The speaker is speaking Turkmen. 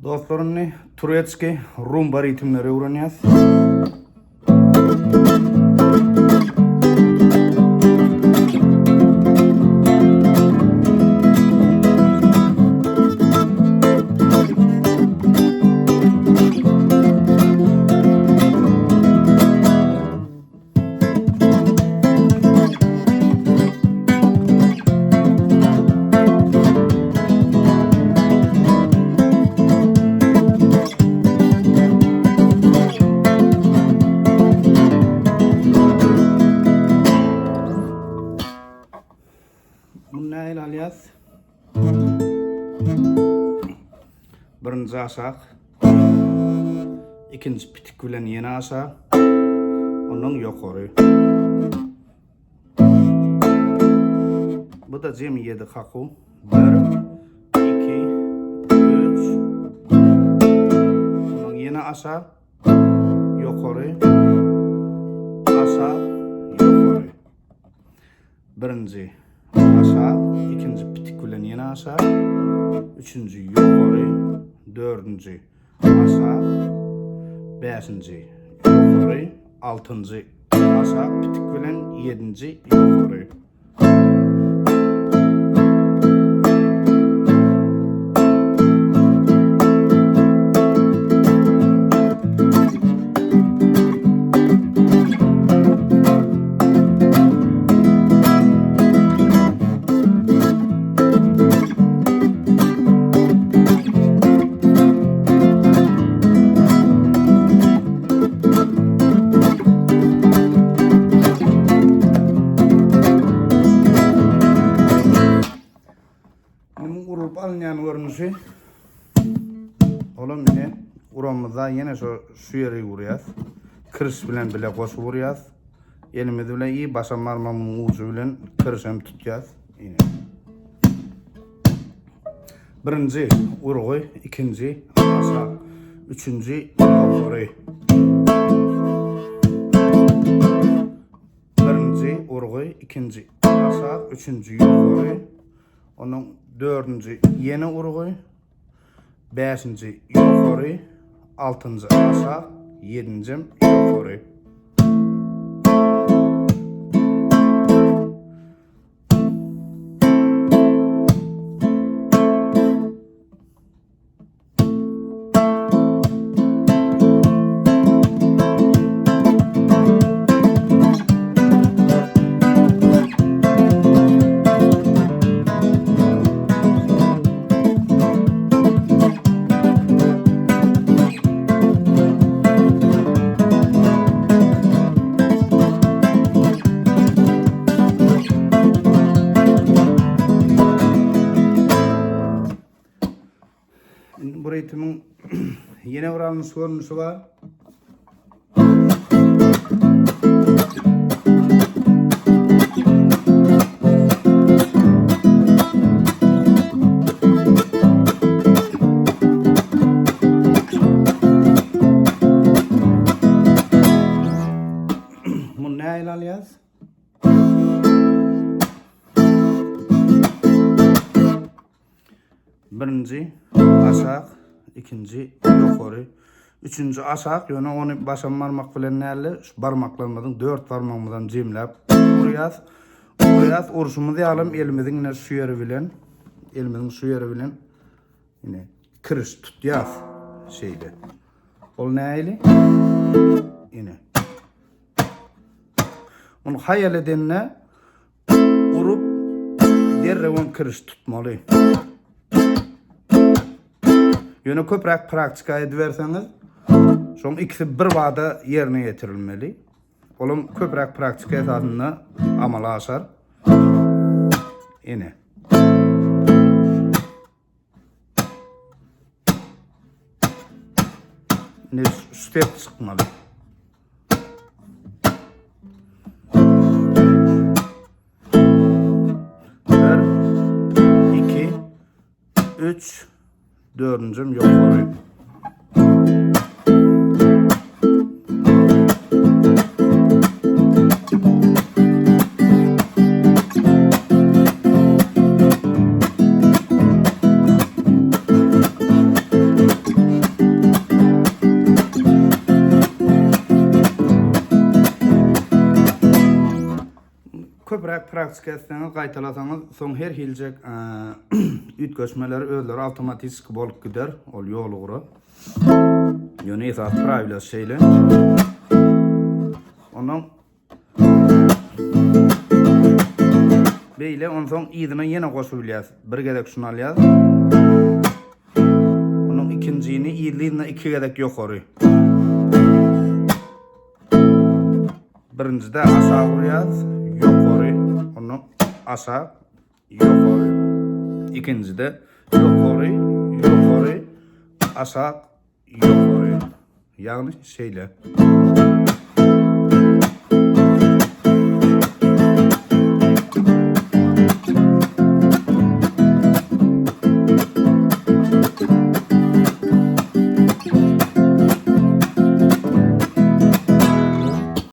Dostlar indi turetski rumba ritmleri öwrenýäs. Bunu nähili alýas? Birinji aşak. Ikinji pitik bilen ýene aşak. Ondan ýokary. Bu da jemi 7 kaku. 1 2 3 Ondan ýene aşak. Ýokary. Aşak. Ýokary. Birinji aşak, ikinji pitik bilen ýene aşak, üçünji ýokary, dördünji aşak, bäşinji ýokary, altynjy aşak pitik bilen ýedinji ýokary. Munuň urulyp alynýan görnüşi. Olam ine uramyzda ýene şo şu ýeri urýas. Kiriş bilen bile goşup urýas. Elimiz bilen i başam barmagymyň ujy bilen kirişem tutýas. Ine. Birinji urgy, ikinji aşak, üçünji ýokary. Birinji urgy, ikinji aşak, üçünji ýokary. Onuň dördünji ýene urgy, bäşinji ýokary, altynjy aşak, ýedinjem ýokary. Indi bu ritmiň ýene bir alnyş görnüşi bar. Bunu nähili alýas? Birinji aşak, ikinji ýokary, üçünji aşak, ýöne ony başam barmak bilen däl-de, şu barmaklarymyzyň dört barmagymyzam jemläp urýas. Urýas, urşumyz ýalam elimiziň ine şu ýeri bilen, elimiziň şu ýeri bilen ine kiriş tutýas şeýle. Ol nähili? Ine. Ony haýal edende Urup derrewem kiriş tutmaly. Ýöne köpräk praktika ediberseňiz, şoň ikisi bir bada ýerine ýetirilmeli. Olam köpräk praktika esasynda amala aşar. Ine. Indi şu ses çykmaly. Bir, iki, üç, dördünjem ýokary. Köpräk praktika etseňiz, gaýtalasaňyz, soň her hiljek üýtgeşmeler özleri awtomatiski bolup gider, ol ýol ugra. Ýöne esasy prawilasy şeýle. Ondan beýle onsoň yzyna ýene goşup bilýäs. Bir gezek şuny alýas. Onuň ikinjini yzly-yzyna iki gezek ýokary. Birinjide aşak urýas, ýokary, ondan aşak, ýokary. Ikinjide ýokary, ýokary, aşak, ýokary. Ýagny şeýle.